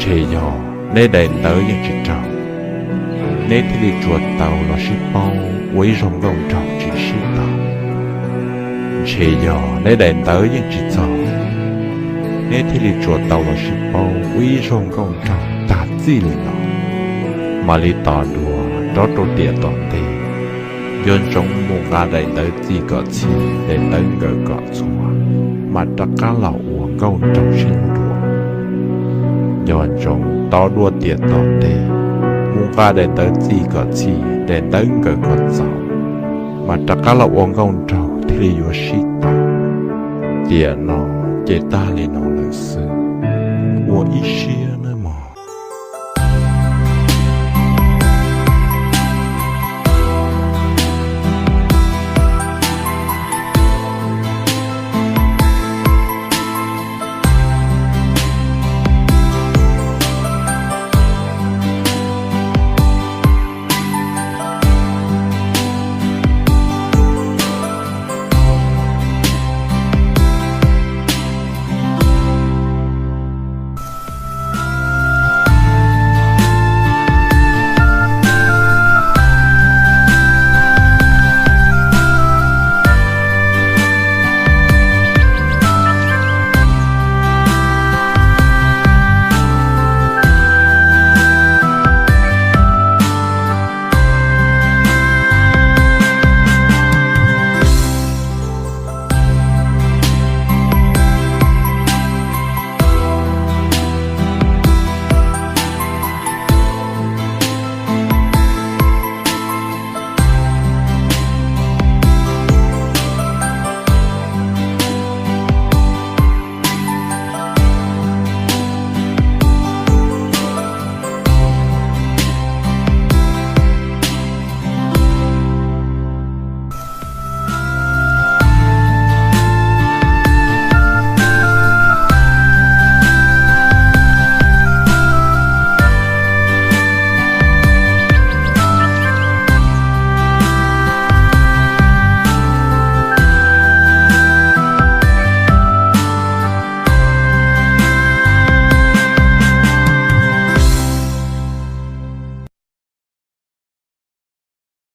Ntshe yog neb daim ntawv yeej tsis raug, neb thiaj li tsuas tau los sib paub ua ib zaug nkauj nraug tsis sib tau. Ntshe yog neb daim ntawv yeej tsis txog, neb thiaj li tsuas tau los sib paub ua ib zaug nkauj nraug tag txij li no. Mam li tos dua rov rau tiam tom ntej, nco ntsoov mus nqa daim ntawv txij kom txhij daim ntawv nkawm kom txhua, mas rov qab los ua nkauj nraug sib nrua. Nco ntsoov tos dua tiam tom ntej, mus nqa daim ntawv txij kom txhij daim ntawv nkawm kom txaus, mas rov qab los ua nkauj nraug thiaj li yuav sib tau. Tiam no ces tag li no lawm xwb. Ua ib siab